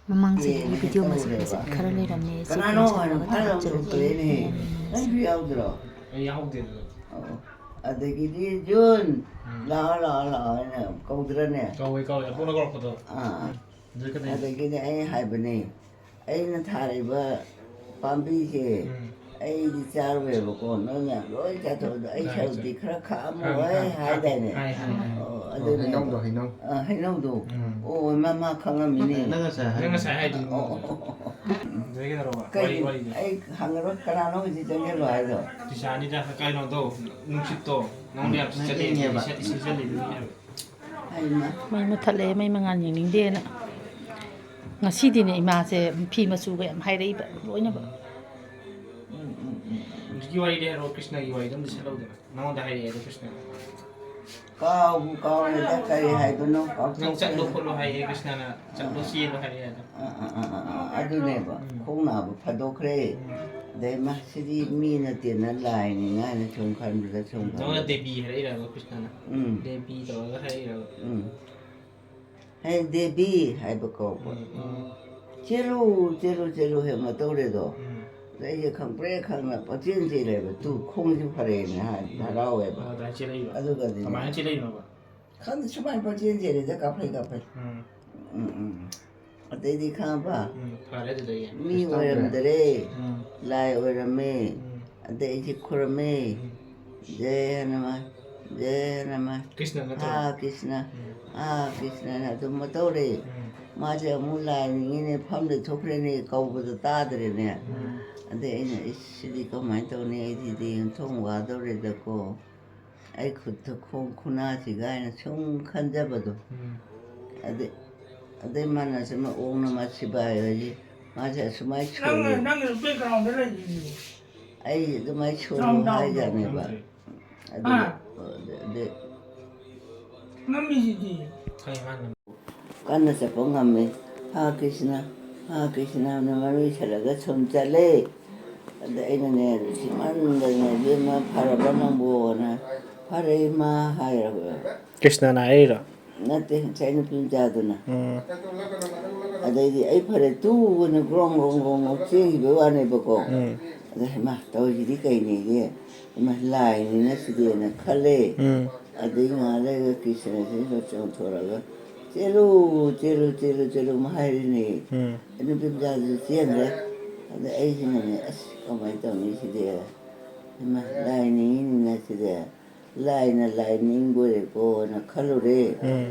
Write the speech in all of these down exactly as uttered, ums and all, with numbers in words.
ꯃꯃꯥꯡ ꯆꯍꯤꯒꯤ ꯚꯤꯗꯤꯑꯣ ꯃꯆꯦꯠ ꯃꯆꯦꯠ ꯈꯔ ꯂꯩꯔꯝꯃꯦ, ꯁꯤ ꯀꯅꯥꯅꯣ ꯀꯩꯅꯣ ꯍꯥꯏꯅ ꯁꯥꯟꯅꯕ ꯐꯥꯏꯜ ꯑꯃ ꯇꯧꯖꯔꯛꯀꯦ꯫ ꯊꯣꯛꯇꯣꯔꯦꯅꯦ꯫ ꯌꯦꯡꯉꯣ, ꯌꯦꯡꯉꯣ꯫ ꯅꯪꯁꯨ ꯌꯥꯎꯗ꯭ꯔꯣ? ꯑꯩ ꯌꯥꯎꯗꯦ ꯑꯗꯨꯗ꯫ ꯑꯣ꯫ ꯑꯗꯒꯤꯗꯤ ꯖꯨꯟ, ꯎꯝ꯫ ꯂꯥꯛꯑꯣ, ꯂꯥꯛꯑꯣ, ꯂꯥꯛꯑꯣ ꯍꯥꯏꯅ ꯀꯧꯗ꯭ꯔꯅꯦ? ꯀꯧꯋꯦ, ꯀꯧꯋꯦ꯫ ꯑꯕꯣꯛꯅ ꯀꯧꯔꯛꯄꯗꯣ꯫ ꯑꯥ꯫ ꯎꯝ꯫ ꯑꯗꯨꯗꯤ ꯀꯩꯗꯧ-, ꯑꯗꯒꯤꯗꯤ ꯑꯩ ꯍꯥꯏꯕꯅꯦ, ꯑꯩꯅ ꯊꯥꯔꯤꯕ ꯄꯥꯝꯕꯤꯁꯦ, ꯎꯝ꯫ ꯑꯩꯗꯤ ꯆꯥꯔꯣꯏꯕꯀꯣ, ꯅꯣꯏ ꯃꯌꯥꯝ ꯂꯣꯏ ꯆꯥꯊꯣꯛꯑꯣ, ꯑꯗꯣ ꯑꯩ ꯆꯥꯔꯣꯏ, ꯁꯔꯨꯛꯇꯤ ꯆꯥꯔꯣꯏ꯫ ꯈꯔ ꯈꯥꯛꯑꯝꯃꯣ ꯍꯥꯏ, ꯍꯥꯏ, ꯍꯥꯏꯗꯥꯏꯅꯦ? ꯍꯥꯏ, ꯍꯥꯏ, ꯍꯥꯏ꯫ ꯑꯣ, ꯑꯣ, ꯑꯗꯨꯅꯦ꯫ ꯍꯩꯅꯧꯗꯣ, ꯍꯩꯅꯧ꯫ ꯑ, ꯍꯩꯅꯧꯗꯣ꯫ ꯎꯝ꯫ ꯑꯣ, ꯃꯥ, ꯃꯥ ꯈꯪꯉꯝꯃꯤꯅꯦ꯫ ꯅꯪ ꯉꯁꯥꯏ ꯍꯥꯏ-, ꯅꯪ ꯉꯁꯥꯏ ꯍꯥꯏꯗꯨꯗꯤ꯫ ꯑꯣ, ꯑꯣ, ꯑꯣ, ꯑꯣ꯫ ꯑꯗꯨꯗꯩ ꯀꯩꯗꯧꯔꯕ? ꯀꯩ, ꯋꯥꯔꯤ, ꯋꯥꯔꯤꯗꯣ꯫ ꯑꯩ ꯍꯪꯉꯔꯣꯏ, ꯀꯅꯥꯅꯣ ꯍꯧꯖꯤꯛ ꯆꯪꯁꯤꯜꯂꯣ ꯍꯥꯏꯗꯣ? ꯇꯤꯁꯥꯅꯤꯗ, ꯀꯩꯅꯣꯗꯣ, ꯅꯨꯡꯁꯤꯠꯇꯣ, ꯅꯉꯣꯟꯗ ꯌꯥꯝ ꯅꯪ ꯁꯤꯠꯆꯜꯂꯦ, ꯏꯪꯉꯦꯕ꯫ ꯁꯤꯠ-, ꯁꯤꯠꯆꯜꯂꯦ ꯑꯗꯨꯒꯤꯅꯦꯕ꯫ ꯍꯩꯃꯥ꯫ ꯃꯩ ꯃꯨꯠꯊꯠꯂꯛꯑꯦ, ꯃꯩ ꯃꯉꯥꯜ ꯌꯦꯡꯅꯤꯡꯗꯦꯅ꯫ ꯉꯁꯤꯗꯤꯅꯦ ꯏꯃꯥꯁꯦ ꯐꯤ ꯃꯆꯨꯒ ꯌꯥꯝ ꯍꯥꯏꯔꯛꯏꯕ, ꯂꯣꯏꯅꯃꯛ꯫ ꯎꯝ, ꯎꯝ, ꯎꯝ, ꯎꯝ꯫ ꯍꯧꯖꯤꯛꯀꯤ ꯋꯥꯔꯤꯗꯤ ꯍꯥꯏꯔꯛꯑꯣ, ꯀ꯭ꯔꯤꯁꯅꯒꯤ ꯋꯥꯔꯤꯗꯣ ꯑꯝꯇ ꯁꯠꯍꯧꯗꯦ꯫ ꯅꯉꯣꯟꯗ ꯍꯥꯏꯔꯛꯑꯦ ꯑꯗꯣ ꯀ꯭ꯔꯤꯁꯅꯅ꯫ ꯀꯥꯎꯕꯨ ꯀꯥꯎꯔꯦꯗ, ꯀꯔꯤ ꯍꯥꯏꯕꯅꯣ? ꯅꯪ ꯆꯠꯂꯣ ꯀꯥꯎꯊꯣꯛꯈ꯭ꯔꯦꯗ꯫ ꯈꯣꯠꯂꯣ ꯍꯥꯏꯌꯦ ꯀ꯭ꯔꯤꯁꯅꯅ, ꯆꯠꯂꯣ ꯑꯥ꯫ ꯆꯦꯜꯂꯣ ꯍꯥꯏꯔꯛꯑꯦ ꯑꯗꯣ꯫ ꯑꯥ, ꯑꯥ, ꯑꯥ, ꯑꯥ, ꯑꯥ, ꯑꯗꯨꯅꯦꯕ꯫ ꯎꯝ꯫ ꯈꯣꯡ ꯅꯥꯕ ꯐꯗꯣꯛꯈ꯭ꯔꯦ꯫ ꯎꯝ꯫ ꯑꯗꯩ ꯃꯥ ꯁꯤꯗꯤ ꯃꯤ ꯅꯠꯇꯦꯅ ꯂꯥꯏꯅꯤ ꯍꯥꯏꯅ ꯁꯨꯝ ꯈꯟꯕꯗ ꯁꯨꯝ ꯅꯉꯣꯟꯗ ꯈꯟꯕꯗ꯫ ꯗꯦꯕꯤ ꯍꯥꯏꯔꯛꯏꯔꯕ ꯀ꯭ꯔꯤꯁꯅꯅ? ꯎꯝ꯫ ꯗꯦꯕꯤ ꯇꯧꯔꯒ ꯍꯥꯏꯔꯛꯏꯔꯕ? ꯎꯝ꯫ ꯍꯦ ꯗꯦꯕꯤ ꯍꯥꯏꯕ ꯀꯧꯕ꯫ ꯎꯝ, ꯎꯝ꯫ ꯆꯦꯜꯂꯨ, ꯆꯦꯜꯂꯨ, ꯆꯦꯜꯂꯨ ꯍꯦꯛ ꯃꯇꯧꯔꯦꯗꯣ꯫ ꯎꯝ꯫ ꯑꯗ ꯑꯩꯁꯦ ꯈꯪꯄ꯭ꯔꯦꯛ ꯈꯪꯅ ꯄꯪꯆꯦꯟ ꯆꯦꯜꯂꯦꯕ꯫ ꯇꯨ ꯎꯝ꯫ ꯈꯣꯡꯁꯦ ꯐꯔꯦꯅ ꯍꯥꯏ-, ꯎꯝ꯫ ꯍꯔꯥꯎꯋꯦꯕ꯫ ꯑꯣ, ꯑꯗꯨꯃꯥꯏꯅ ꯆꯦꯜꯂꯛꯏꯕ꯫ ꯑꯗꯨꯒꯗꯤ ꯀꯃꯥꯏꯅ ꯆꯦꯜꯂꯛꯏꯅꯣꯕ? ꯈꯪꯗꯦ, ꯁꯨꯃꯥꯏꯅ ꯄꯪꯆꯦꯟ ꯆꯦꯜꯂꯤꯗ, ꯀꯥꯐꯩ ꯀꯥꯐꯩ꯫ ꯎꯝ꯫ ꯎꯝ, ꯎꯝ꯫ ꯑꯇꯩꯗꯤ ꯈꯪꯉꯕ? ꯎꯝ, ꯐꯔꯦ ꯑꯗꯨꯗꯒꯤ꯫ ꯃꯤ ꯈ꯭ꯔꯤꯁꯇꯥꯟ ꯑꯣꯏꯔꯝꯗ꯭ꯔꯦ꯫ ꯎꯝ꯫ ꯂꯥꯏ ꯑꯣꯏꯔꯝꯃꯦ꯫ ꯎꯝ꯫ ꯑꯗꯩ ꯑꯩꯁꯦ ꯈꯨꯔꯝꯃꯦ꯫ ꯎꯝ꯫ ꯖꯦ ꯍꯅꯨꯃꯥꯟ, ꯖꯦ ꯍꯅꯨꯃꯥꯟ꯫ ꯀ꯭ꯔꯤꯁꯅ ꯅꯠꯇ꯭ꯔꯣ? ꯑꯥ, ꯀ꯭ꯔꯤꯁꯅ, ꯎꯝ꯫ ꯑꯥ, ꯀ꯭ꯔꯤꯁꯅꯅ ꯑꯗꯨꯝ ꯃꯇꯧꯔꯦ꯫ ꯎꯝ꯫ ꯃꯥꯁꯦ ꯑꯃꯨꯛ ꯂꯥꯏ ꯅꯤꯡꯉꯤꯅꯦ, ꯐꯝꯗ ꯊꯣꯛꯈ꯭ꯔꯦꯅꯦ, ꯀꯧꯕꯗ ꯇꯥꯗ꯭ꯔꯦꯅꯦ꯫ ꯎꯝ꯫ ꯑꯗꯩ ꯑꯩꯅ, "ꯏꯁ, ꯁꯤꯗꯤ ꯀꯃꯥꯏꯅ ꯇꯧꯅꯤ? ꯑꯩꯗꯤ ꯊꯣꯡ ꯋꯥꯗꯧꯔꯦꯗꯀꯣ꯫ ꯑꯩ ꯈꯨꯠꯇ ꯈꯣꯡ ꯈꯨꯅꯥꯁꯤꯒ" ꯍꯥꯏꯅ ꯁꯨꯝ ꯈꯟꯖꯕꯗꯣ꯫ ꯎꯝ꯫ ꯑꯗꯩ, ꯑꯗꯩ ꯃꯥꯅ ꯁꯨꯝ ꯑꯣꯡ ꯅꯃ ꯁꯤꯕꯥꯏ ꯍꯥꯏꯁꯦ, ꯃꯥꯁꯦ ꯑꯁꯨꯃꯥꯏꯅ ꯅꯪ, ꯁꯣꯜꯂꯤ꯫ ꯅꯪꯒꯤꯁꯨ background ꯗ ꯂꯩꯔꯤꯁꯤꯗꯤ꯫ ꯑꯩ ꯑꯗꯨꯃꯥꯏꯅ ꯁꯣꯜꯂꯨ sound down ꯇꯧ꯫ ꯍꯥꯏꯖꯥꯠꯅꯦꯕ꯫ ꯈꯪꯗ꯭ꯔꯦ꯫ ꯑꯗꯨ, ꯑꯥ꯫ ꯑꯗꯨ, ꯅꯝꯃꯤꯁꯤꯗꯤ꯫ ꯀꯟꯅ ꯆꯠꯄ ꯉꯝꯃꯦ꯫ "ꯍꯥ ꯀ꯭ꯔꯤꯁꯅ, ꯍꯥ ꯀ꯭ꯔꯤꯁꯅ" ꯍꯥꯏꯅ ꯃꯔꯣꯏ ꯁꯜꯂꯒ ꯁꯨꯝ ꯆꯠꯂꯦ꯫ ꯑꯗ ꯑꯩꯅꯅꯦ, "ꯅꯨꯡꯁꯤꯃꯟꯗꯅ, ꯏꯕꯦꯝꯃ, ꯐꯔꯕ ꯅꯪꯕꯣꯅ?" "ꯐꯔꯦ, ꯏꯃꯥ" ꯍꯥꯏꯔꯕ꯫ ꯀ꯭ꯔꯤꯁꯅꯅ ꯍꯥꯏꯔꯤꯔꯣ? ꯅꯠꯇꯦ, ꯉꯁꯥꯏ ꯅꯨꯄꯤ ꯃꯆꯥꯗꯨꯅ꯫ ꯎꯝ꯫ ꯑꯗꯩꯗꯤ ꯑꯩ ꯐꯔꯦ ꯇꯨꯅ ꯒ꯭ꯔꯣꯡ ꯒ꯭ꯔꯣꯡ ꯒ꯭ꯔꯣꯡ ꯒ꯭ꯔꯣꯡ ꯆꯦꯟꯈꯤꯕꯩ ꯋꯥꯅꯦꯕꯀꯣ꯫ ꯎꯝ꯫ ꯑꯗ ꯍꯩꯃꯥ, ꯇꯧꯔꯤꯁꯤꯗꯤ ꯀꯩꯅꯦꯒꯦ? ꯍꯩꯃꯥ, ꯂꯥꯏꯅꯤꯅ ꯁꯤꯗꯤꯅ ꯈꯜꯂꯦ꯫ ꯎꯝ꯫ ꯑꯗꯩ ꯉꯥꯏꯍꯥꯛ ꯂꯩꯔꯒ ꯀ꯭ꯔꯤꯁꯅꯁꯤꯅ ꯆꯣꯡꯊꯣꯔꯛꯑꯒ, "ꯆꯦꯜꯂꯨ, ꯆꯦꯜꯂꯨ, ꯆꯦꯜꯂꯨ, ꯆꯦꯜꯂꯨ" ꯑꯃ ꯍꯥꯏꯔꯤꯅꯦ꯫ ꯎꯝ꯫ ꯅꯨꯄꯤ ꯃꯆꯥꯗꯨꯁꯨ ꯆꯦꯟꯈ꯭ꯔꯦ꯫ ꯑꯗ ꯑꯩꯁꯤꯅꯅꯦ, "ꯑꯁ, ꯀꯃꯥꯏꯅ ꯇꯧꯅꯤ ꯁꯤꯗꯤ? ꯍꯩꯃꯥ, ꯂꯥꯏꯅꯤꯅ ꯁꯤꯗꯤ"꯫ ꯂꯥꯏꯅ ꯂꯥꯏ ꯅꯤꯡꯕ ꯑꯣꯏꯔꯦꯀꯣꯅ ꯈꯜꯂꯨꯔꯦ꯫ ꯎꯝ꯫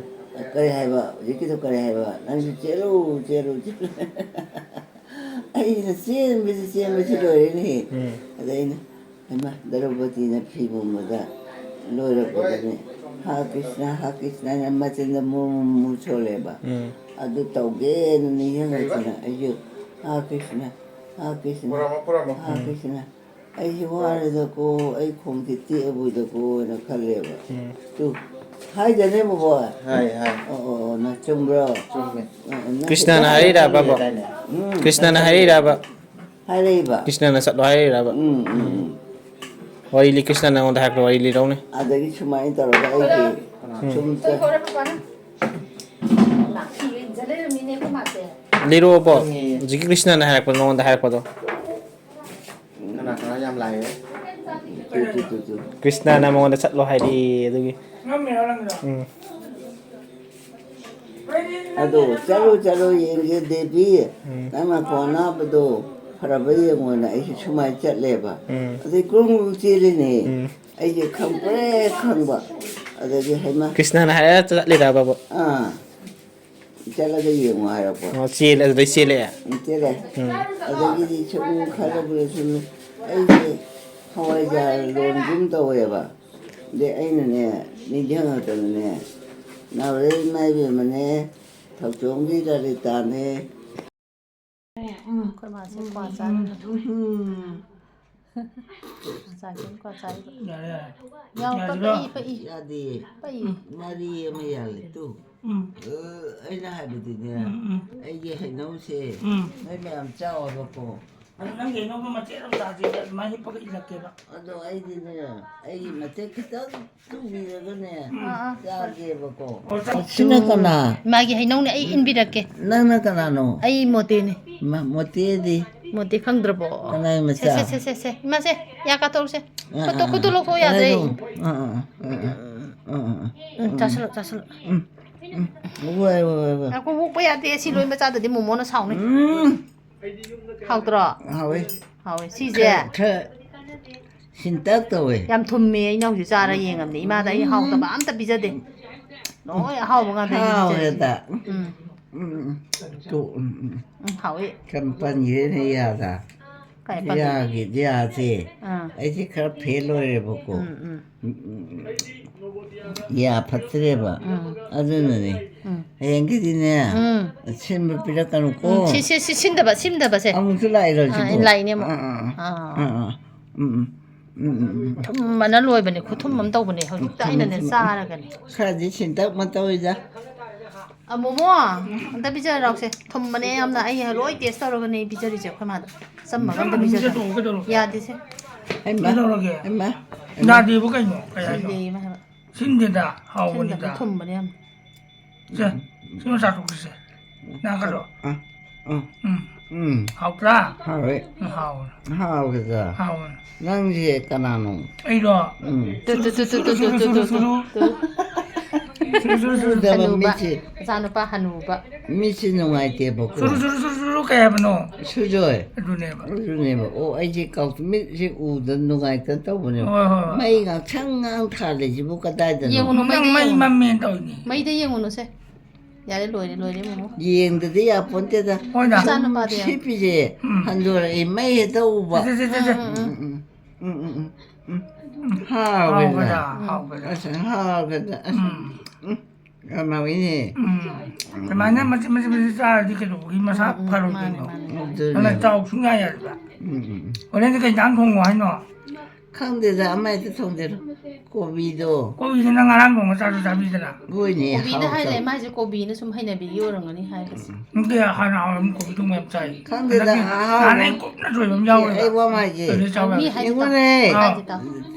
ꯀꯔꯤ ꯍꯥꯏꯕ? ꯍꯧꯖꯤꯛꯀꯤꯗꯣ ꯀꯔꯤ ꯍꯥꯏꯕ? "ꯅꯪꯁꯨ ꯆꯦꯜꯂꯨ, ꯆꯦꯜꯂꯨ, ꯆꯦꯜꯂꯨ"꯫ ꯑꯩꯅ ꯆꯦꯟꯕꯁꯤ, ꯆꯦꯟꯕꯁꯤ ꯂꯣꯏꯔꯦꯅꯦ꯫ ꯎꯝ꯫ ꯑꯗ ꯑꯩꯅ, ꯍꯩꯃꯥ, ꯗ꯭ꯔꯧꯄꯗꯤꯅ ꯐꯤ ꯄꯨꯝꯕꯗ ꯂꯣꯏꯔꯛꯄꯗꯅꯦ, "ꯍꯥ ꯀ꯭ꯔꯤꯁꯅ, ꯍꯥ ꯀ꯭ꯔꯤꯁꯅ" ꯍꯥꯏꯅ ꯃꯆꯤꯟꯗ ꯃꯨ ꯃꯨ ꯃꯨ ꯁꯣꯜꯂꯦꯕ꯫ ꯎꯝ꯫ ꯑꯗꯨ ꯇꯧꯒꯦꯅ ꯅꯤꯡꯁꯤꯡꯉꯛꯇꯅ ꯑꯩꯁꯨ, "ꯍꯥ ꯀ꯭ꯔꯤꯁꯅ, ꯍꯥ ꯀ꯭ꯔꯤꯁꯅ, ꯄꯨꯔꯛꯑꯝꯃꯣ, ꯄꯨꯔꯛꯑꯝꯃꯣ꯫ ꯍꯥ ꯎꯝ꯫ ꯀ꯭ꯔꯤꯁꯅ"꯫ ꯑꯩꯁꯦ ꯋꯥꯔꯦꯗꯀꯣ, ꯑꯩ ꯈꯣꯡꯁꯦ ꯇꯦꯛꯑꯕꯣꯏꯗꯀꯣꯅ ꯈꯜꯂꯦꯕ꯫ ꯎꯝ꯫ ꯇꯨ, ꯍꯥꯏꯗꯅꯦ ꯕꯕꯥ? ꯍꯥꯏ, ꯍꯥꯏ꯫ ꯑꯣ, ꯑꯣ, ꯑꯣ, ꯅ ꯆꯨꯝꯕ꯭ꯔꯣ? ꯆꯨꯝꯃꯦ꯫ ꯑ, ꯑ, ꯅꯪ ꯀ꯭ꯔꯤꯁꯅꯅ ꯍꯥꯏꯔꯛꯏꯔꯕ, ꯕꯣ? ꯎꯝ꯫ ꯀ꯭ꯔꯤꯁꯅꯅ ꯍꯥꯏꯔꯛꯏꯔꯕ? ꯍꯥꯏꯔꯛꯏꯕ꯫ ꯀ꯭ꯔꯤꯁꯅꯅ ꯆꯠꯂꯣ ꯍꯥꯏꯔꯛꯏꯔꯕ? ꯎꯝ, ꯎꯝ, ꯎꯝ꯫ ꯋꯥꯔꯤ ꯂꯤ-, ꯀ꯭ꯔꯤꯁꯅꯅ ꯅꯉꯣꯟꯗ ꯍꯥꯏꯔꯛꯄ ꯋꯥꯔꯤ ꯂꯤꯔꯧꯅꯦ꯫ ꯑꯗꯒꯤ ꯁꯨꯃꯥꯏꯅ ꯇꯧꯔꯒ ꯑꯩꯁꯦ ꯎꯝ꯫ ꯁꯨꯝ ꯆꯠ- ꯂꯤꯔꯛꯑꯣꯕꯣ꯫ ꯈꯪꯉꯦ꯫ ꯍꯧꯖꯤꯛꯀꯤ ꯀ꯭ꯔꯤꯁꯅꯅ ꯍꯥꯏꯔꯛꯄ, ꯅꯉꯣꯟꯗ ꯍꯥꯏꯔꯛꯄꯗꯣ꯫ ꯀꯅꯥ ꯀꯅꯥ ꯌꯥꯝ ꯂꯥꯛꯑꯦ? ꯇꯨ, ꯇꯨ, ꯇꯨ, ꯇꯨ꯫ ꯀ꯭ꯔꯤꯁꯅꯅ ꯃꯉꯣꯟꯗ ꯆꯠꯂꯣ ꯍꯥꯏꯔꯛꯑꯦ ꯑꯗꯨꯒꯤ꯫ ꯎꯝ꯫ ꯑꯗꯣ ꯆꯠꯂꯣ, ꯆꯠꯂꯣ, ꯌꯦꯡꯒꯦ ꯗꯦꯕꯤ, ꯎꯝ꯫ ꯅꯪ ꯅꯈꯣꯡ ꯑꯅꯥꯕꯗꯣ ꯐꯔꯕ ꯌꯦꯡꯉꯣꯅ ꯑꯩꯁꯦ ꯁꯨꯃꯥꯏꯅ ꯆꯠꯂꯦꯕ꯫ ꯎꯝ꯫ ꯑꯗꯩ ꯒ꯭ꯔꯨꯡ ꯒ꯭ꯔꯨꯡ ꯆꯦꯜꯂꯤꯅꯦ꯫ ꯎꯝ꯫ ꯑꯩꯁꯦ ꯈꯪꯄ꯭ꯔꯦꯛ ꯈꯪꯕ꯫ ꯑꯗꯒꯤ ꯍꯩꯃꯥ꯫ ꯀ꯭ꯔꯤꯁꯅꯅ ꯍꯥꯏꯔ ꯆꯠꯂꯤꯔꯕ? ꯑꯥ꯫ ꯆꯠꯂꯒ ꯌꯦꯡꯉꯣ ꯍꯥꯏꯔꯛꯄ꯫ ꯑꯣ, ꯆꯦꯜꯂꯦ, ꯑꯗꯨꯗꯩ ꯆꯦꯜꯂꯛꯑꯦ? ꯎꯝ, ꯆꯦꯜꯂꯦ꯫ ꯎꯝ꯫ ꯑꯗꯒꯤꯗꯤ ꯁꯨꯝ ꯈꯜꯂꯕꯗ ꯁꯨꯝ ꯑꯩꯁꯦ ꯍꯋꯥꯏꯖꯥꯔ ꯂꯣꯟꯒꯨꯝ ꯇꯧꯋꯦꯕ꯫ ꯑꯗꯩ ꯑꯩꯅꯅꯦ, ꯅꯤꯡꯁꯤꯡꯉꯛꯇꯅꯅꯦ, ꯅꯥꯎꯔꯦꯝ ꯏꯃꯥ ꯏꯕꯦꯝꯃꯅꯦ, ꯊꯧꯆꯣꯝꯒꯤ ꯂꯂꯤꯇꯥꯅꯦ꯫ ꯑꯩꯈꯣꯏ ꯃꯥꯁꯦ ꯀ꯭ꯋꯥ ꯆꯥꯔꯤ꯫ ꯎꯝ꯫ ꯉꯁꯥꯏꯒꯤ ꯀ꯭ꯋꯥ ꯆꯥꯔꯤꯕ꯫ ꯌꯥꯔꯦ, ꯌꯥꯔꯦ꯫ ꯌꯥꯎ, ꯌꯥꯔꯦ, ꯄꯛꯏ, ꯄꯛꯏ꯫ ꯌꯥꯗꯦ꯫ ꯄꯛꯏ꯫ ꯃꯔꯤ ꯑꯃ ꯌꯥꯜꯂꯦ ꯇꯨ꯫ ꯎꯝ꯫ ꯑ, ꯑꯩꯅ ꯍꯥꯏꯕꯗꯤꯅꯦ, ꯎꯝ, ꯎꯝ꯫ ꯑꯩꯒꯤ ꯍꯩꯅꯧꯁꯦ ꯎꯝ꯫ ꯅꯣꯏ ꯃꯌꯥꯝ ꯆꯥꯎꯑꯕꯀꯣ꯫ ꯑꯗꯨ ꯅꯪꯒꯤ ꯍꯩꯅꯧꯗꯣ ꯃꯆꯦꯠ ꯑꯃ ꯆꯥꯁꯦ, ꯑꯗꯨꯃꯥꯏꯅ ꯍꯤꯞꯄꯒ ꯏꯜꯂꯛꯀꯦꯕ꯫ ꯑꯗꯣ ꯑꯩꯗꯤꯅꯦ, ꯑꯩꯒꯤ ꯃꯆꯦꯠ ꯈꯤꯇꯪ ꯇꯨꯕꯤꯔꯒꯅꯦ, ꯑꯥ, ꯑꯥ꯫ ꯆꯥꯒꯦꯕꯀꯣ꯫ ꯑꯣ, ꯆꯥ-, ꯁꯤꯅ ꯀꯅꯥ? ꯃꯥꯒꯤ ꯍꯩꯅꯧꯅꯦ, ꯑꯩ ꯏꯟꯕꯤꯔꯛꯀꯦ꯫ ꯅꯪꯅ ꯀꯅꯥꯅꯣ? ꯑꯩ ꯃꯣꯇꯤꯅꯦ꯫ ꯃ-, ꯃꯣꯇꯤꯗꯤ? ꯃꯣꯇꯤ ꯈꯪꯗ꯭ꯔꯕꯣ? ꯀꯅꯥꯏ ꯃꯆꯥ? ꯁꯦ, ꯁꯦ, ꯁꯦ, ꯁꯦ, ꯁꯦ꯫ ꯏꯃꯥꯁꯦ, ꯌꯥ ꯀꯥꯊꯣꯛꯁꯦ꯫ ꯑꯥ, ꯈꯨꯠꯇꯣ, ꯑꯥ, ꯈꯨꯠꯇꯣ ꯑꯥ꯫ ꯂꯧꯊꯣꯛ ꯌꯥꯗ꯭ꯔꯦ꯫ ꯀꯅꯥꯏꯅꯣ? ꯑꯥ, ꯑꯥ, ꯑꯥ, ꯑꯥ, ꯑꯥ, ꯑꯥ, ꯑꯥ, ꯑꯥ, ꯎꯝ, ꯑꯥ, ꯆꯥꯁꯤꯜꯂꯨ, ꯑꯥ꯫ ꯆꯥꯁꯤꯜꯂꯨ꯫ ꯎꯝ, ꯎꯝ꯫ ꯋꯥꯏ, ꯋꯥꯏ, ꯋꯥꯏ, ꯋꯥꯏ꯫ ꯉꯥꯏꯈꯣ, ꯑꯣꯛꯄ ꯌꯥꯗꯦ꯫ ꯁꯤ ꯂꯣꯏꯕ ꯆꯥꯗꯗꯤ ꯃꯣꯃꯣꯅ ꯁꯥꯎꯅꯤ꯫ ꯎꯝ꯫ ꯍꯥꯎꯇ꯭ꯔꯣ? ꯍꯥꯎꯋꯦ꯫ ꯍꯥꯎꯋꯦ꯫ ꯁꯤꯁꯦ ꯈꯔ, ꯈꯔ ꯁꯤꯟꯇꯛ ꯇꯧꯋꯦ꯫ ꯌꯥꯝ ꯊꯨꯝꯃꯦ꯫ ꯑꯩꯅ ꯍꯧꯖꯤꯛ ꯆꯥꯔ ꯌꯦꯡꯉꯕꯅꯦ꯫ ꯏꯃꯥꯗ ꯑꯩ ꯍꯥꯎꯇꯕ ꯑꯝꯇ ꯄꯤꯖꯗꯦ꯫ ꯂꯣꯏ ꯑꯍꯥꯎꯕ ꯉꯥꯛꯇꯅꯦ ꯄꯤꯖꯔꯤꯁꯦ꯫ ꯍꯥꯎꯋꯦꯗ꯫ ꯎꯝ꯫ ꯎꯝ, ꯎꯝ, ꯎꯝ꯫ ꯇꯣ, ꯎꯝ, ꯎꯝ꯫ ꯎꯝ, ꯍꯥꯎꯋꯦ꯫ ꯀꯩꯅꯣ ꯄꯟꯈ꯭ꯔꯦꯅꯦ ꯌꯥꯗ꯫ ꯀꯥꯏ ꯄꯟꯈ꯭ꯔꯦ? ꯌꯥꯒꯤ, ꯌꯥꯁꯦ꯫ ꯑꯥ꯫ ꯑꯩꯁꯦ ꯈꯔ ꯐꯦꯜ ꯑꯣꯏꯔꯦꯕꯀꯣ꯫ ꯎꯝ, ꯎꯝ꯫ ꯎꯝ, ꯎꯝ, ꯎꯝ꯫ ꯌꯥ ꯐꯠꯇ꯭ꯔꯦꯕ꯫ ꯎꯝ꯫ ꯑꯗꯨꯅꯅꯦ꯫ ꯎꯝ꯫ ꯍꯌꯦꯡꯒꯤꯗꯤꯅꯦ, ꯎꯝ꯫ ꯁꯤꯟꯕ ꯄꯤꯔꯛꯀꯅꯨꯀꯣ꯫ ꯎꯝ, ꯁꯤ, ꯁꯤ, ꯁꯤ, ꯁꯤꯟꯗꯕ, ꯁꯤꯟꯗꯕꯁꯦ꯫ ꯑꯃꯨꯛꯁꯨ ꯂꯥꯛꯏꯔꯣ ꯑꯥ, ꯁꯤꯕꯨ? ꯂꯥꯛꯏꯅꯦ ꯑꯃꯨꯛ꯫ ꯑꯥ, ꯑꯥ, ꯑꯥ꯫ ꯑꯥ, ꯑꯥ꯫ ꯎꯝ, ꯎꯝ, ꯎꯝ, ꯎꯝ, ꯎꯝ꯫ ꯊꯨꯝꯕꯅ ꯂꯣꯏꯕꯅꯦ, ꯈꯨꯊꯨꯝ ꯑꯃ ꯇꯧꯕꯅꯦ꯫ ꯍꯧꯖꯤꯛꯇ ꯊꯨꯝ, ꯑꯩꯅꯅꯦ ꯊꯨꯝ꯫ ꯆꯥꯔꯒꯅꯦ꯫ ꯈꯔꯗꯤ ꯁꯤꯟꯇꯛ ꯃꯇꯧꯏꯗ꯫ ꯑ, ꯃꯣꯃꯣ, ꯑꯝꯇ ꯄꯤꯖꯔꯛꯑꯣꯁꯦ꯫ ꯊꯨꯝꯕꯅꯦ ꯌꯥꯝꯅ꯫ ꯑꯩ ꯂꯣꯏ ꯇꯦꯁ ꯇꯧꯔꯒꯅꯦ ꯑꯩ ꯄꯤꯖꯔꯤꯁꯦ ꯑꯩꯈꯣꯏ ꯃꯥꯗ꯫ ꯑꯆꯝꯕ ꯑꯝꯇ ꯄꯤꯖꯗꯕ꯫ ꯀꯩꯗꯧꯔꯒꯦ? ꯌꯥꯗꯦꯁꯦ꯫ ꯍꯩꯃꯥ, ꯀꯩꯗꯧꯔꯒꯦ? ꯍꯩꯃꯥ, ꯍꯩꯃꯥ꯫ ꯌꯥꯗꯦꯕꯨ ꯀꯩꯅꯣ? ꯀꯩ ꯍꯥꯏꯅꯣ? ꯁꯤꯟꯗꯦꯌꯦ ꯏꯃꯥ ꯍꯥꯏꯕ꯫ ꯁꯤꯟꯗꯦꯗ, ꯁꯤꯟꯗꯕꯅꯦ, ꯍꯥꯎꯕꯅꯤꯗ꯫ ꯊꯨꯝꯕꯅꯦ ꯌꯥꯝ꯫ ꯁꯦ, ꯁꯤꯃ ꯆꯥꯊꯣꯛꯈꯤꯁꯦ꯫ ꯅꯪ ꯈꯔ꯫ ꯑ, ꯑ꯫ ꯎꯝ꯫ ꯎꯝ꯫ ꯍꯥꯎꯇ꯭ꯔꯥ? ꯍꯥꯎꯋꯦ꯫ ꯎꯝ, ꯍꯥꯎꯋꯦ꯫ ꯍꯥꯎꯋꯦꯗ꯫ ꯍꯥꯎꯋꯦ꯫ ꯅꯪꯁꯦ ꯀꯅꯥꯅꯣ? ꯑꯩꯔꯣ? ꯎꯝ꯫ ꯇꯨ, ꯇꯨ, ꯇꯨ꯫ ꯁꯨꯔꯨ, ꯁꯨꯔꯨ, ꯁꯨꯔꯨ꯫ ꯎꯗꯕ ꯍꯅꯨꯕ, ꯃꯤꯠꯁꯦ꯫ ꯃꯆꯥꯅꯨꯄꯥ ꯍꯅꯨꯕ꯫ ꯃꯤꯠꯁꯦ ꯅꯨꯡꯉꯥꯏꯇꯦꯕꯀꯣ꯫ ꯁꯨꯔꯨ, ꯁꯨꯔꯨ, ꯁꯨꯔꯨ, ꯁꯨꯔꯨ ꯀꯩ ꯍꯥꯏꯕꯅꯣ? ꯁꯨꯖꯣꯏ꯫ ꯑꯗꯨꯅꯦꯕ꯫ ꯑꯗꯨꯅꯦꯕ꯫ ꯑꯣ, ꯑꯩꯁꯦ ꯀꯥꯎ-, ꯃꯤꯠꯁꯦ ꯎꯗ ꯅꯨꯡꯉꯥꯏꯇ ꯇꯧꯕꯅꯦꯕ꯫ ꯍꯣꯏ, ꯍꯣꯏ, ꯍꯣꯏ꯫ ꯃꯩ ꯉꯥꯡꯁꯪ ꯉꯥꯡ ꯊꯥꯜꯂꯤꯁꯤꯕꯨ ꯀꯗꯥꯏꯗꯅꯣ? ꯌꯦꯡꯉꯨꯅꯨ, ꯅꯪ ꯃꯩꯗ ꯃꯩ ꯌꯦꯡꯉꯨꯅꯨ꯫ ꯃꯝꯃꯦꯅ ꯇꯧꯔꯤꯅꯤ꯫ ꯃꯩꯗ ꯌꯦꯡꯉꯨꯅꯨꯁꯦ꯫ ꯌꯥꯔꯦ, ꯂꯣꯏꯔꯦ, ꯂꯣꯏꯔꯦ, ꯃꯣꯃꯣ꯫ ꯌꯦꯡꯗꯗꯤ ꯌꯥꯄꯣꯟꯇꯦꯗ꯫ ꯍꯣꯏꯗ꯫ ꯃꯆꯥꯅꯨꯄꯥꯗꯤ ꯌꯥꯝ ꯁꯤꯠꯄꯤꯁꯦ ꯎꯝ꯫ ꯍꯟꯗꯣꯔꯛꯏ, ꯃꯩ ꯍꯦꯛꯇ ꯎꯕ꯫ ꯁꯦ, ꯁꯦ, ꯁꯦ, ꯁꯦ꯫ ꯎꯝ, ꯎꯝ, ꯎꯝ, ꯎꯝ, ꯎꯝ, ꯎꯝ꯫ ꯍꯥꯎꯋꯦꯗ꯫ ꯍꯥꯎꯕꯗ, ꯎꯝ꯫ ꯍꯥꯎꯕꯗ꯫ ꯑꯁ, ꯎꯝ꯫ ꯍꯥꯎꯕꯗ꯫ ꯑꯁ, ꯎꯝ꯫ ꯎꯝ꯫ ꯌꯥꯝ ꯍꯥꯎꯋꯤꯅꯦ꯫ ꯎꯝ꯫ ꯑꯗꯨꯃꯥꯏꯅ ꯃꯆꯤꯠ, ꯃꯆꯤꯠ, ꯃꯆꯤꯠ ꯆꯥꯔꯗꯤ ꯀꯩꯗꯧꯕꯒꯤ ꯃꯁꯥ ꯎꯝ, ꯎꯝ, ꯐꯔꯣꯏꯗꯣꯏꯅꯣ? ꯃꯥꯅꯦ, ꯃꯥꯅꯦ꯫ ꯑꯗꯨꯅꯦ꯫ ꯑꯗꯨꯅ ꯆꯥꯎ ꯁꯨꯡꯌꯥ ꯌꯥꯗꯕ꯫ ꯎꯝ, ꯎꯝ, ꯎꯝ꯫ ꯍꯣꯔꯦꯟꯗꯤ ꯀꯩ ꯏꯟꯖꯥꯡ ꯊꯣꯡꯉꯣ ꯍꯥꯏꯅꯣ? ꯈꯪꯗꯦꯗ, ꯑꯃ ꯍꯦꯛꯇ ꯊꯣꯡꯖꯔꯣ꯫ ꯀꯣꯕꯤꯗꯣ꯫ ꯀꯣꯕꯤꯁꯤꯅ ꯉꯔꯥꯡ ꯅꯣꯡꯃ ꯆꯥꯁꯨ ꯆꯥꯕꯤꯗꯅ꯫ ꯂꯣꯏꯅꯦ꯫ ꯀꯣꯕꯤꯅ ꯍꯥꯏ ꯍꯥꯎꯇꯕ꯫ ꯂꯩ ꯃꯥꯏꯁꯦ ꯀꯣꯕꯤꯅ ꯁꯨꯝ ꯍꯩꯅꯕꯤꯒꯤ ꯑꯣꯏꯔꯝꯒꯅꯤ ꯍꯥꯏꯒꯁꯦ꯫ ꯅꯠꯇꯦ, ꯍꯥꯟꯅ ꯍꯥꯎꯔꯝ ꯀꯣꯕꯤ ꯊꯣꯡꯕ ꯌꯥꯝ ꯆꯥꯏ꯫ ꯈꯪꯗꯦꯗ, ꯍꯟꯗꯛꯇꯤ ꯑꯍꯥꯎꯕ꯫ ꯅꯍꯥꯟ ꯑꯩ ꯀꯨꯞꯅ ꯁꯣꯏꯕ ꯑꯃ ꯌꯥꯎꯔꯦꯕ꯫ ꯑꯩ ꯋꯥ ꯃꯥꯏꯁꯦ꯫ ꯑꯗꯨꯗꯩ ꯆꯥꯕ ꯃꯤ ꯌꯥꯗꯦ꯫ ꯍꯥꯏꯁꯦ ꯌꯦꯡꯉꯨꯅꯦ꯫ ꯇꯥꯎ꯫ ꯍꯥꯏꯁꯦ ꯇꯥꯎ꯫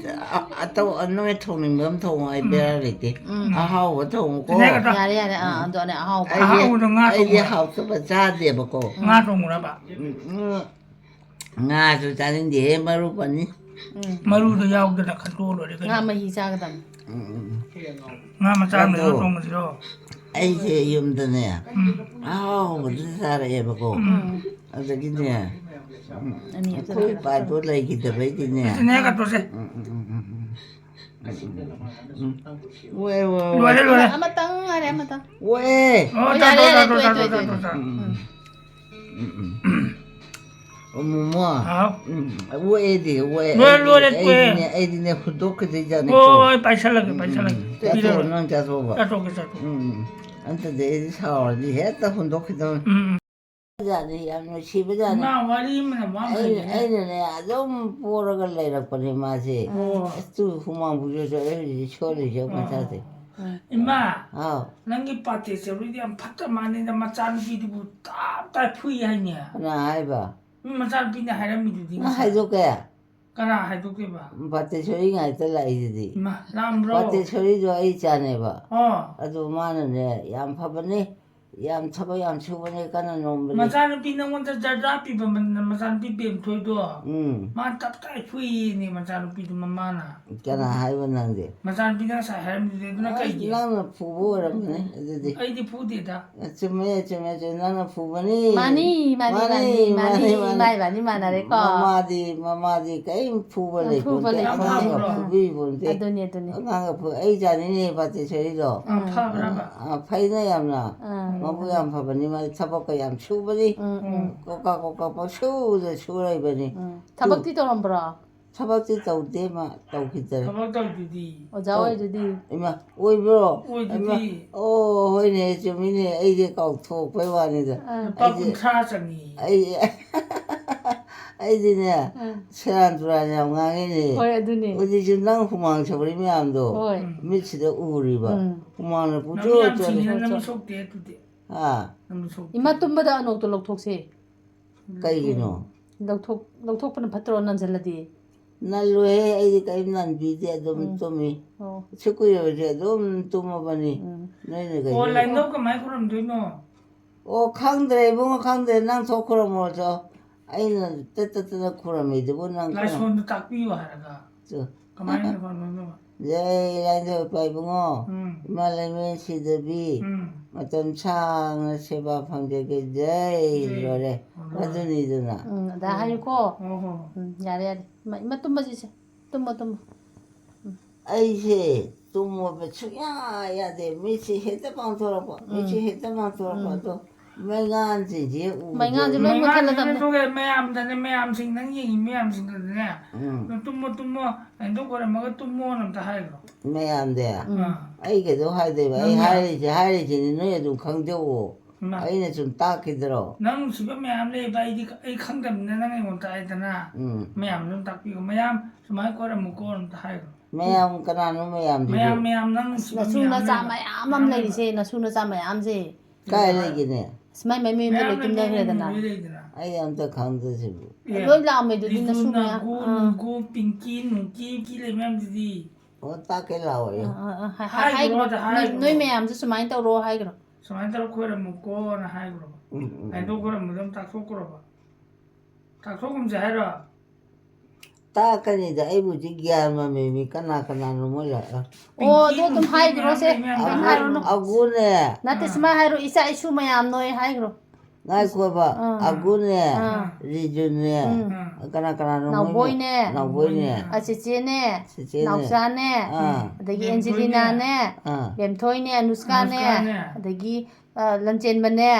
ꯑ-, ꯑꯇꯧ-, ꯅꯣꯏ ꯊꯣꯡꯅꯤꯡꯕ ꯑꯃ ꯊꯣꯡꯉꯣ, ꯑꯩ ꯕꯦꯔꯥ ꯂꯩꯇꯦ꯫ ꯎꯝ꯫ ꯑꯍꯥꯎꯕ ꯊꯣꯡꯉꯨꯀꯣ꯫ ꯆꯤꯅꯦꯒ ꯇꯧ-, ꯌꯥꯔꯦ ꯌꯥꯔꯦ, ꯑꯥ, ꯑꯗꯨꯅꯦ ꯑꯍꯥꯎꯕ꯫ ꯑꯩꯗꯤ, ꯑꯍꯥꯎꯕꯗꯣ ꯉꯥ ꯑꯩꯗꯤ ꯊꯣꯡꯕ꯫ ꯍꯥꯎꯇꯕ ꯆꯥꯗꯦꯕꯀꯣ꯫ ꯉꯥ ꯊꯣꯡꯉꯨꯔꯕ? ꯎꯝ, ꯎꯝ. ꯉꯥꯁꯨ ꯆꯥꯅꯤꯡꯗꯦꯍꯦ, ꯃꯔꯨ ꯄꯟꯅꯤ꯫ ꯎꯝ. ꯃꯔꯨꯗꯣ ꯌꯥꯎꯗꯅ ꯈꯟꯇꯣꯛꯑ ꯂꯣꯏꯔꯦ ꯀꯩꯅꯣ꯫ ꯉꯥ ꯃꯍꯤ ꯆꯥꯒꯗꯕꯅꯤ꯫ ꯎꯝ, ꯎꯝ, ꯎꯝ. ꯉꯥ ꯃꯆꯥ ꯑꯃ ꯑꯗꯣ ꯂꯩꯔ ꯊꯣꯡꯕꯁꯤꯔꯣ? ꯑꯩꯁꯦ ꯌꯨꯝꯗꯅꯦ, ꯎꯝ. ꯑꯍꯥꯎꯕꯗꯨ ꯆꯥꯔꯛꯑꯦꯕꯀꯣ꯫ ꯎꯝ. ꯑꯗꯒꯤꯅꯦ, ꯑꯅꯤ ꯑꯝꯇ ꯑꯩꯈꯣꯏ ꯄꯥꯏꯕꯣꯠ ꯂꯩꯈꯤꯗꯕꯩꯗꯤꯅꯦ꯫ ꯆꯤꯅꯦꯒ ꯇꯣꯠꯁꯦ꯫ ꯎꯝ, ꯎꯝ, ꯎꯝ, ꯎꯝ, ꯎꯝ. ꯎꯝ, ꯎꯝ, ꯎꯝ. ꯂꯣꯏꯔꯦ, ꯂꯣꯏꯔꯦ, ꯂꯣꯏꯔꯦ, ꯂꯣꯏꯔꯦ꯫ ꯑꯃꯇꯪ ꯉꯥꯏꯔꯦ, ꯑꯃꯇꯪ꯫ ꯂꯣꯏꯔꯦ. ꯑꯣ, ꯑꯣ, ꯆꯥ, ꯌꯥꯔꯦ, ꯆꯥ, ꯌꯥꯔꯦ, ꯆꯥ, ꯇꯣꯛꯑꯦ, ꯆꯥ, ꯇꯣꯛꯑꯦ, ꯆꯥ, ꯇꯣꯛꯑꯦ, ꯆꯥ, ꯆꯥ꯫ ꯇꯣꯛꯑꯦ꯫ ꯎꯝ, ꯎꯝ, ꯎꯝ. ꯎꯝ, ꯎꯝ. ꯑꯣ, ꯃꯣꯃꯣ. ꯍꯥꯎ꯫ ꯎꯝ, ꯂꯣꯏꯔꯦꯗꯤ, ꯂꯣꯏꯔꯦ꯫ ꯂꯣꯏꯔꯦ, ꯑꯩꯗꯤ, ꯂꯣꯏꯔꯦ, ꯂꯣꯏꯔꯦ, ꯇꯣꯛꯑꯦ꯫ ꯑꯩꯗꯤꯅꯦ, ꯑꯩꯗꯤꯅꯦ, ꯍꯨꯟꯗꯣꯛꯈꯤꯗꯣꯏꯖꯥꯠꯅꯤꯀꯣ. ꯍꯣꯏ, ꯍꯣꯏ, ꯄꯥꯏꯁꯜꯂꯒꯦ, ꯎꯝ, ꯄꯥꯏꯁꯜꯂꯒꯦ꯫ ꯎꯝ. ꯄꯤꯔꯒꯦ꯫ ꯆꯥꯊꯣꯛꯑꯣ, ꯅꯪ ꯆꯥꯊꯣꯛꯑꯣ꯫ ꯆꯥꯊꯣꯛꯀꯦ, ꯆꯥꯊꯣꯛꯀꯦ꯫ ꯎꯝ, ꯎꯝ. ꯑꯝꯇꯗꯤ ꯑꯩꯗꯤ ꯁꯥꯎꯔꯗꯤ ꯍꯦꯛꯇ ꯍꯨꯟꯗꯣꯛꯈꯤꯗꯧꯅꯤ꯫ ꯎꯝ, ꯎꯝ꯫ ꯖꯥꯠꯅꯤ, ꯌꯥꯝ ꯅꯨꯡꯁꯤꯕꯖꯥꯠꯅꯤ꯫ ꯏꯃꯥ, ꯋꯥꯔꯤ ꯑꯃꯅ ꯋꯥ ꯑꯃ ꯑꯩꯅ, ꯂꯩꯔꯦꯅꯦ꯫ ꯑꯩꯅꯅꯦ, ꯑꯗꯨꯝ ꯄꯣꯔꯒ ꯂꯩꯔꯛꯄꯅꯦ ꯃꯥꯁꯦ꯫ ꯑꯣ꯫ ꯑꯁ, ꯇꯨ ꯍꯨꯃꯥꯡ ꯄꯨꯖꯁꯨ ꯑꯩ ꯍꯧꯖꯤꯛ ꯁꯣꯜꯂꯤꯁꯦ ꯃꯁꯥꯁꯦ꯫ ꯏꯃꯥ, ꯑꯥꯎ, ꯅꯪꯒꯤ ꯄꯥꯇꯦ ꯆꯧꯔꯤꯗꯤ ꯌꯥꯝ ꯐꯠꯇ ꯃꯥꯅꯤꯗ, ꯃꯆꯥꯅꯨꯄꯤꯗꯨꯕꯨ ꯇꯞ ꯇꯥꯏ ꯐꯨꯏ ꯍꯥꯏꯅꯦ꯫ ꯀꯅꯥ ꯍꯥꯏꯕ? ꯃꯤ ꯃꯆꯥꯅꯨꯄꯤꯅ ꯍꯥꯏꯔꯝꯃꯤꯗꯨꯗꯤ ꯅꯪ ꯉꯁꯥꯏ꯫ ꯍꯥꯏꯗꯣꯛꯀꯦ? ꯀꯅꯥ ꯍꯥꯏꯗꯣꯛꯇꯣꯏꯕ? ꯄꯥꯇꯦ ꯁꯣꯔꯤ ꯉꯥꯏꯇ ꯂꯥꯛꯏꯁꯤꯗꯤ꯫ ꯏꯃꯥ, ꯂꯥꯝꯕ꯭ꯔꯣ? ꯄꯥꯇꯦ ꯁꯣꯔꯤꯗꯣ ꯑꯩ ꯆꯥꯅꯦꯕ꯫ ꯑꯣ꯫ ꯑꯗꯨ ꯃꯥꯅꯅꯦ, ꯌꯥꯝ ꯐꯕꯅꯤ, ꯌꯥꯝ ꯊꯕꯛ ꯌꯥꯝ ꯁꯨꯕꯅꯤ, ꯀꯟꯅ ꯅꯣꯝꯕꯅꯤ꯫ ꯃꯆꯥꯅꯨꯄꯤ ꯅꯪꯉꯣꯟꯗ ꯖꯔꯗꯥ ꯄꯤꯕ ꯃ-, ꯃꯆꯥꯅꯨꯄꯤ ꯕꯦꯝꯊꯣꯏꯗꯣ꯫ ꯎꯝ. ꯃꯥ ꯇꯞ ꯇꯥꯏ ꯐꯨꯏꯅꯦ ꯃꯆꯥꯅꯨꯄꯤꯗꯣ ꯃꯃꯥꯅ꯫ ꯀꯅꯥ ꯍꯥꯏꯕ ꯅꯪꯗꯤ? ꯃꯆꯥꯅꯨꯄꯤꯅ ꯉꯁꯥꯏ ꯍꯥꯏꯔꯝꯃꯤꯗꯨꯗꯤ ꯑꯗꯨꯅ ꯑꯁ, ꯀꯩꯒꯤ? ꯅꯪꯅ ꯐꯨꯕ ꯑꯣꯏꯔꯝꯒꯅꯤ ꯑꯗꯨꯗꯤ꯫ ꯑꯩꯗꯤ ꯐꯨꯗꯦꯗ꯫ ꯆꯨꯝꯃꯦ, ꯆꯨꯝꯃꯦ, ꯆꯨꯝꯃꯦ, ꯅꯪꯅ ꯐꯨꯕꯅꯤ꯫ ꯃꯥꯅꯤ, ꯃꯥꯅꯤ, ꯃꯥꯅꯤ, ꯃꯥꯅꯤ, ꯃꯥꯅꯤ, ꯏꯃꯥ ꯏꯕꯥꯅꯤ ꯃꯥꯟꯅꯔꯦꯀꯣ꯫ ꯃꯃꯥꯗꯤ, ꯃꯃꯥꯗꯤ ꯀꯔꯤꯝ ꯐꯨꯕ ꯂꯩ ꯐꯨꯕ ꯄꯣꯟꯇꯦ, ꯂꯩ ꯄꯣꯟꯇꯦ꯫ ꯑꯉꯥꯡꯒ ꯎꯝ. ꯐꯨꯕꯤ ꯄꯣꯟꯇꯦ꯫ ꯑꯗꯨꯅꯤ, ꯑꯗꯨꯅꯤ꯫ ꯑꯉꯥꯡꯒ ꯐꯨ-, ꯑꯩ ꯆꯥꯅꯤꯡꯉꯦ ꯄꯥꯇꯦ ꯁꯣꯔꯤꯗꯣ꯫ ꯑ, ꯐꯕ꯭ꯔꯕ? ꯑ, ꯐꯩꯅ ꯌꯥꯝꯅ꯫ ꯑꯥ. ꯃꯕꯨꯛ ꯌꯥꯝ ꯐꯕꯅꯤ, ꯃꯥꯗꯤ ꯊꯕꯛꯀ ꯌꯥꯝ ꯁꯨꯕꯅꯤ꯫ ꯎꯝ, ꯎꯝ, ꯀꯣꯀꯥ ꯀꯣꯀꯥ ꯄꯪꯁꯨꯗ ꯁꯨ ꯂꯩꯕꯅꯤ꯫ ꯎꯝ. ꯊꯕꯛꯇꯤ ꯇꯧꯔꯝꯕ꯭ꯔꯣ? ꯊꯕꯛꯇꯤ ꯇꯧꯗꯦ, ꯃꯥ ꯇꯧꯈꯤꯗꯔꯦ꯫ ꯊꯕꯛ ꯇꯧꯗꯨꯗꯤ꯫ ꯑꯣꯖꯥ ꯑꯣꯏꯗꯨꯗꯤ? ꯏꯃꯥ, ꯑꯣꯏꯕ꯭ꯔꯣ? ꯑꯣꯏꯗꯨꯗꯤ꯫ ꯏꯃꯥ, ꯑꯣ, ꯍꯣꯏꯅꯦ, ꯆꯨꯝꯃꯤꯅꯦ, ꯑꯩꯗꯤ ꯀꯥꯎꯊꯣꯛꯄꯩ ꯋꯥꯅꯤꯗ꯫ ꯑꯥ. ꯂꯨꯄꯥ ꯑꯩꯁꯦ ꯀꯨꯟꯊ꯭ꯔꯥ ꯆꯪꯉꯤ꯫ ꯑꯩ, ꯑꯩꯗꯤꯅꯦ, ꯎꯝ. ꯁꯦꯔꯥꯟ ꯇꯨꯔꯥꯟ ꯌꯥꯝ ꯉꯥꯡꯉꯤꯅꯦ꯫ ꯍꯣꯏ, ꯑꯗꯨꯅꯦ. ꯍꯧꯖꯤꯛꯁꯨ ꯅꯪ ꯍꯨꯃꯥꯡ ꯁꯧꯔꯤ ꯃꯌꯥꯝꯗꯣ ꯍꯣꯏ. ꯃꯤꯠꯁꯤꯗ ꯎꯔꯤꯕ꯫ ꯎꯝ. ꯍꯨꯃꯥꯡꯅ ꯅꯪ ꯄꯨꯡꯆꯣꯠ ꯌꯥꯝ ꯆꯣꯠꯂꯤ꯫ ꯁꯤꯡꯉꯤꯅ ꯅꯪ ꯆꯣꯠ- ꯁꯣꯛꯇꯦ ꯑꯗꯨꯗꯤ꯫ ꯍꯥ? ꯅꯪ ꯁꯣꯛꯇꯦ꯫ ꯏꯃꯥ, ꯇꯨꯝꯕꯗ ꯑꯅꯣꯛꯇꯣ ꯂꯧꯊꯣꯛꯁꯦ꯫ ꯀꯩꯒꯤꯅꯣ? ꯂꯧꯊꯣꯛ ꯂꯧꯊꯣꯛꯄꯅ ꯐꯠꯇ꯭ꯔꯣ, ꯅꯟꯁꯤꯜꯂꯗꯤ? ꯅꯜꯂꯣꯏꯍꯦ, ꯑꯩꯗꯤ ꯀꯔꯤꯝ ꯅꯟꯕꯤꯗꯦ, ꯑꯗꯨꯝ ꯎꯝ. ꯇꯨꯝꯃꯤ꯫ ꯑꯣ. ꯁꯤ ꯀꯨꯏꯔꯕꯁꯦ ꯑꯗꯨꯝ ꯇꯨꯝꯃꯕꯅꯤ꯫ ꯎꯝ. ꯅꯣꯏꯅ ꯑꯣ, ꯀꯩꯅꯣ? ꯂꯥꯏꯟꯗꯧ ꯀꯃꯥꯏꯅ ꯈꯨꯔꯝꯗꯣꯏꯅꯣ? ꯑꯣ, ꯈꯪꯗ꯭ꯔꯦ ꯏꯕꯨꯡꯉꯣ, ꯈꯪꯗ꯭ꯔꯦ꯫ ꯅꯪ ꯊꯣꯛ ꯈꯨꯔꯝꯃꯣ ꯆꯣ꯫ ꯑꯩꯅ ꯇꯠ ꯇꯠꯇꯅ ꯈꯨꯔꯝꯃꯤꯗꯨꯕꯨ ꯅꯪ ꯈꯨꯔꯝ- ꯂꯥꯏꯁꯣꯟꯗꯣ ꯇꯥꯛꯄꯤꯌꯨ ꯍꯥꯏꯔꯒ꯫ ꯆꯣ꯫ ꯀꯃꯥꯏꯅ ꯈꯨꯔꯝꯗꯣꯏꯅꯣ? ꯖꯩ ꯂꯥꯏꯅꯤꯡꯊꯧ ꯏꯄꯥ ꯏꯕꯨꯡꯉꯣ, ꯎꯝ. ꯏꯃꯥ ꯂꯩꯃꯔꯦꯟ ꯁꯤꯗꯕꯤ, ꯎꯝ. ꯃꯇꯝ ꯁꯥꯡꯅ ꯁꯦꯕꯥ ꯐꯪꯖꯒꯦ, ꯖꯩ, ꯖꯩ꯫ ꯂꯣꯏꯔꯦ꯫ ꯂꯣꯏꯔꯦ꯫ ꯑꯗꯨꯅꯤꯗꯅ꯫ ꯎꯝ, ꯑꯗ ꯍꯥꯏꯌꯨꯀꯣ꯫ ꯑꯣ ꯍꯣ꯫ ꯎꯝ, ꯌꯥꯔꯦ, ꯌꯥꯔꯦ꯫ ꯏꯃꯥ, ꯏꯃꯥ, ꯇꯨꯝꯕ ꯆꯠꯁꯦ꯫ ꯇꯨꯝꯃꯣ, ꯇꯨꯝꯃꯣ꯫ ꯑꯩꯁꯦ ꯇꯨꯝꯃꯣꯕ ꯁꯨꯡꯌꯥ ꯌꯥꯗꯦ꯫ ꯃꯤꯠꯁꯦ ꯍꯦꯛꯇ ꯄꯥꯡꯊꯣꯔꯛꯄ, ꯃꯤꯠꯁꯦ ꯍꯦꯛꯇ ꯄꯥꯡꯊꯣꯔꯛꯄ꯫ ꯎꯝ. ꯑꯗꯣ ꯃꯩꯉꯥꯟꯁꯤꯡꯁꯦ ꯎꯕꯗ ꯃꯩꯉꯥꯟꯁꯦ ꯂꯣꯏ ꯃꯨꯠꯊꯠꯂꯗꯕꯅꯦ꯫ ꯃꯩꯉꯥꯟꯁꯤꯅ ꯃꯌꯥꯝꯗꯅꯦ, ꯃꯌꯥꯝꯁꯤꯡ, ꯅꯪ ꯌꯦꯡꯉꯤ ꯃꯌꯥꯝꯁꯤꯡꯗꯨꯗꯅꯦ, ꯎꯝ. "ꯅꯪ ꯇꯨꯝꯃꯣ, ꯇꯨꯝꯃꯣ, ꯂꯥꯏꯟꯗꯧ ꯈꯣꯏꯔꯝꯃꯒ ꯇꯨꯝꯃꯣꯅ" ꯑꯝꯇ ꯍꯥꯏꯈ꯭ꯔꯣ꯫ ꯃꯌꯥꯝꯗꯤ ꯎꯝ. ꯑꯥ. ꯑꯩ ꯀꯩꯗꯧ ꯍꯥꯏꯗꯣꯏꯕ? ꯑꯩ ꯅꯪꯅ- ꯍꯥꯏꯔꯤꯁꯦ, ꯍꯥꯏꯔꯤꯁꯤꯅꯤ, ꯅꯣꯏ ꯑꯗꯨꯝ ꯈꯪꯖꯧꯑꯣ꯫ ꯏꯃꯥ. ꯑꯩꯅ ꯁꯨꯝ ꯇꯥꯛꯈꯤꯗ꯭ꯔꯣ? ꯅꯪ ꯅꯨꯡꯁꯤꯕ ꯃꯌꯥꯝ ꯂꯩꯕ, ꯑꯩꯗꯤ ꯑꯩ ꯈꯪꯗꯕꯅꯤꯅ ꯅꯪ ꯑꯩꯉꯣꯟꯗ ꯇꯥꯛꯑꯦꯗꯅ꯫ ꯎꯝ. ꯃꯌꯥꯝꯗꯣ ꯑꯗꯨꯝ ꯇꯥꯛꯄꯤꯌꯨ꯫ "ꯃꯌꯥꯝ ꯁꯨꯃꯥꯏꯅ ꯈꯣꯏꯔꯝꯃꯨꯀꯣ" ꯑꯝꯇ ꯍꯥꯏꯈ꯭ꯔꯣ꯫ ꯃꯌꯥꯝ ꯀꯅꯥꯅꯣ ꯃꯌꯥꯝꯗꯨꯕꯨ? ꯃꯌꯥꯝ, ꯃꯌꯥꯝ, ꯅꯪ ꯅꯨꯡꯁꯤꯕ ꯅꯁꯨ ꯃꯌꯥꯝ ꯅꯆꯥ ꯂꯩꯕ꯫ ꯃꯌꯥꯝ ꯑꯃ ꯂꯩꯔꯤꯁꯦ, ꯅꯁꯨ ꯅꯆꯥ ꯃꯌꯥꯝꯁꯦ꯫ ꯀꯥꯏ ꯂꯩꯒꯦꯅꯦ? ꯁꯨꯃꯥꯏ ꯃꯥꯏ ꯃꯌꯨꯝꯗ ꯃꯌꯥꯝ ꯂꯣꯏ ꯇꯨꯝꯅꯈ꯭ꯔꯦꯗꯅ꯫ ꯂꯩ, ꯂꯩꯗꯅ꯫ ꯑꯩ ꯑꯝꯇ ꯈꯪꯗ꯭ꯔꯁꯤꯕꯨ꯫ ꯑꯦ, ꯂꯣꯏ ꯂꯥꯛꯑꯝꯃꯦ ꯑꯗꯨꯗꯤ ꯅꯁꯨ ꯂꯤꯖꯨ, ꯃꯌꯥꯝ꯫ ꯅꯥꯒꯨ, ꯑꯥ. ꯅꯨꯡꯒꯨ, ꯄꯤꯡꯀꯤ, ꯅꯨꯡꯀꯤ, ꯀꯤ ꯂꯩ ꯃꯌꯥꯝꯗꯨꯗꯤ꯫ ꯑꯣ, ꯇꯥꯛꯀꯦ ꯂꯥꯛꯑꯣ ꯑꯩ꯫ ꯑꯥ, ꯑꯥ, ꯍꯥꯏ-, ꯍꯥꯏꯈ꯭ꯔꯣ, ꯍꯥꯏꯈ꯭ꯔꯣ꯫ ꯑꯗ ꯅꯣꯏ, ꯍꯥꯏꯈ꯭ꯔꯣ꯫ ꯅꯣꯏ ꯃꯌꯥꯝꯁꯦ ꯁꯨꯃꯥꯏꯅ ꯇꯧꯔꯣ ꯍꯥꯏꯈ꯭ꯔꯣ꯫ "ꯁꯨꯃꯥꯏꯅ ꯇꯧꯔ ꯈꯣꯏꯔꯝꯃꯨꯀꯣꯅ" ꯍꯥꯏꯈ꯭ꯔꯣꯕ꯫ ꯎꯝ, ꯎꯝ, ꯂꯥꯏꯟꯗꯧ ꯎꯝ꯫ ꯈꯣꯏꯔꯝꯕꯗꯣ ꯑꯗꯨꯝ ꯇꯥꯛꯊꯣꯛꯈ꯭ꯔꯣꯕ꯫ ꯇꯥꯛꯊꯣꯛꯀꯨꯝꯁꯦ ꯍꯥꯏꯔꯣ? ꯇꯥꯛꯀꯅꯤꯗ, ꯑꯩꯕꯨꯗꯤ ꯒ꯭ꯌꯥꯟ ꯃꯃꯤꯃꯤ ꯀꯅꯥ ꯀꯅꯥꯅꯣ ꯃꯣꯏ ꯂꯥꯛꯑ? ꯑꯣ, ꯑꯗꯨ ꯑꯗꯨꯝ ꯍꯥꯏꯈ꯭ꯔꯣꯁꯦ꯫ ꯑꯗꯨꯝ ꯍꯥꯏꯔꯨꯅꯨ꯫ ꯑꯒꯨꯅꯦ, ꯅꯠꯇꯦ, ꯁꯨꯃꯥꯏꯅ ꯍꯥꯏꯔꯣ, "ꯏꯆꯥ ꯏꯁꯨ ꯃꯌꯥꯝ ꯅꯣꯏ" ꯍꯥꯏꯈ꯭ꯔꯣ꯫ ꯉꯥꯏꯈꯣꯕ, ꯑꯥ. ꯑꯒꯨꯅꯦ, ꯑꯥ. ꯔꯤꯖꯨꯅꯦ, ꯎꯝ. ꯀꯅꯥ ꯀꯅꯥꯅꯣ ꯃꯣꯏ? ꯅꯥꯎꯕꯣꯏꯅꯦ. ꯅꯥꯎꯕꯣꯏꯅꯦ꯫ ꯑ, ꯆꯦꯆꯦꯅꯦ, ꯆꯦꯆꯦꯅꯦ꯫ ꯅꯥꯎꯆꯥꯅꯦ, ꯑꯥ. ꯑꯗꯒꯤ ꯕꯦꯝꯊꯣꯏꯅꯦ꯫ ꯑꯦꯟꯖꯦꯂꯤꯅꯥꯅꯦ, ꯑꯥ. ꯕꯦꯝꯊꯣꯏꯅꯦ, ꯑꯅꯨꯁꯀꯥꯅꯦ, ꯑꯅꯨꯁꯀꯥꯅꯦ꯫ ꯑꯗꯒꯤ, ꯑ, ꯂꯟꯆꯦꯟꯕꯅꯦ,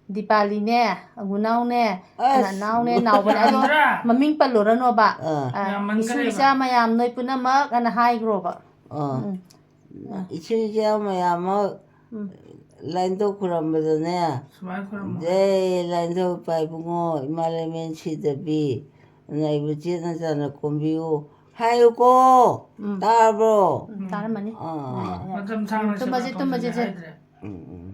ꯗꯤꯄꯥꯂꯤꯅꯦ, ꯑꯒꯨꯅꯥꯎꯅꯦ, ꯑꯁ. ꯅꯅꯥꯎꯅꯦ, ꯅꯥꯎꯕꯅꯦ꯫ ꯑꯗꯣ ꯌꯥꯝꯗ꯭ꯔꯥ? ꯃꯃꯤꯡ ꯄꯜꯂꯨꯔꯅꯣꯕ꯫ ꯑꯥ. ꯑ, ꯌꯥꯝꯃꯟꯈꯔꯦꯕ꯫ "ꯏꯁꯨ ꯏꯆꯥ ꯃꯌꯥꯝ ꯅꯣꯏ ꯄꯨꯝꯅꯃꯛ" ꯑꯅ ꯍꯥꯏꯈ꯭ꯔꯣꯕ꯫ ꯑꯥ. ꯎꯝ. ꯏꯁꯨ ꯏꯆꯥ ꯃꯌꯥꯝꯃꯛ ꯎꯝ. ꯂꯥꯏꯟꯗꯧ ꯈꯨꯔꯝꯕꯗꯅꯦ, ꯁꯨꯃꯥꯏꯅ ꯈꯨꯔꯝꯃꯣ꯫ "ꯖꯩ ꯂꯥꯏꯟꯗꯧ ꯏꯄꯥ ꯏꯕꯨꯡꯉꯣ, ꯏꯃꯥ ꯂꯩꯃꯦꯟ ꯁꯤꯗꯕꯤ, ꯅꯩꯕ ꯆꯦꯠꯅ ꯆꯥꯅ ꯀꯣꯝꯕꯤꯌꯨ ꯍꯥꯏꯌꯨꯀꯣ꯫ ꯎꯝ꯫ ꯇꯥꯔꯕ꯭ꯔꯣ? ꯎꯝ, ꯇꯥꯔꯝꯃꯅꯤ꯫ ꯑꯥ꯫ ꯌꯥꯏ, ꯌꯥꯏ꯫ ꯃꯇꯝ ꯁꯥꯡꯅ ꯎꯝ, ꯇꯨꯝꯃꯁꯤ, ꯁꯦꯕꯥ ꯇꯨꯝꯃꯁꯤ, ꯇꯧꯖꯒꯦ ꯁꯦ꯫ ꯍꯥꯏꯗ꯭ꯔꯦ꯫ ꯎꯝ, ꯎꯝ꯫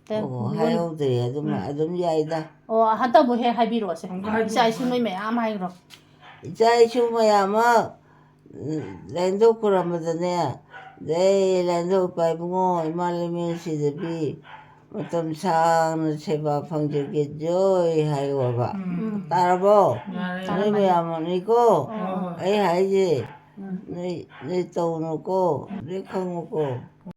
ꯇꯦ, ꯑꯣ, ꯒꯨꯒꯜ꯫ ꯍꯥꯏꯍꯧꯗ꯭ꯔꯦ꯫ ꯑꯗꯨꯝ, ꯎꯝ꯫ ꯑꯗꯨꯝ ꯌꯥꯏꯗ꯫ ꯑꯣ, ꯍꯟꯗꯛ ꯑꯃꯨꯛ ꯍꯦꯛ ꯍꯥꯏꯕꯤꯔꯛꯑꯣꯁꯦ꯫ ꯑꯃꯨꯛꯀ ꯍꯥꯏꯕꯤꯔꯛꯑꯣ꯫ ꯏꯆꯥ ꯏꯁꯨ ꯅꯣꯏ ꯃꯌꯥꯝ ꯍꯥꯏꯈ꯭ꯔꯣ꯫ ꯏꯆꯥ ꯏꯁꯨ ꯃꯌꯥꯝ ꯑꯃ, ꯎꯝ, ꯂꯥꯏꯅꯤꯡꯊꯧ ꯈꯨꯔꯝꯕꯗꯅꯦ, "ꯖꯩ ꯂꯥꯏꯅꯤꯡꯊꯧ ꯏꯄꯥ ꯏꯕꯨꯡꯉꯣ, ꯏꯃꯥ ꯂꯩꯃꯔꯦꯟ ꯁꯤꯗꯕꯤ, ꯃꯇꯝ ꯁꯥꯡꯅ ꯁꯦꯕꯥ ꯐꯪꯖꯒꯦ, ꯖꯣꯏ" ꯍꯥꯏꯌꯣꯕ꯫ ꯎꯝ꯫ ꯇꯥꯔꯕꯣ? ꯌꯥꯔꯦ, ꯌꯥꯔꯦ꯫ ꯅꯣꯏ ꯃꯌꯥꯝ ꯑꯅꯤꯀꯣ, ꯍꯣꯏ, ꯍꯣꯏ꯫ ꯑꯩ ꯍꯥꯏꯁꯦ, ꯎꯝ꯫ ꯅꯣꯏ, ꯅꯣꯏ ꯇꯧꯅꯨꯀꯣ, ꯅꯣꯏ ꯈꯪꯉꯨꯀꯣ꯫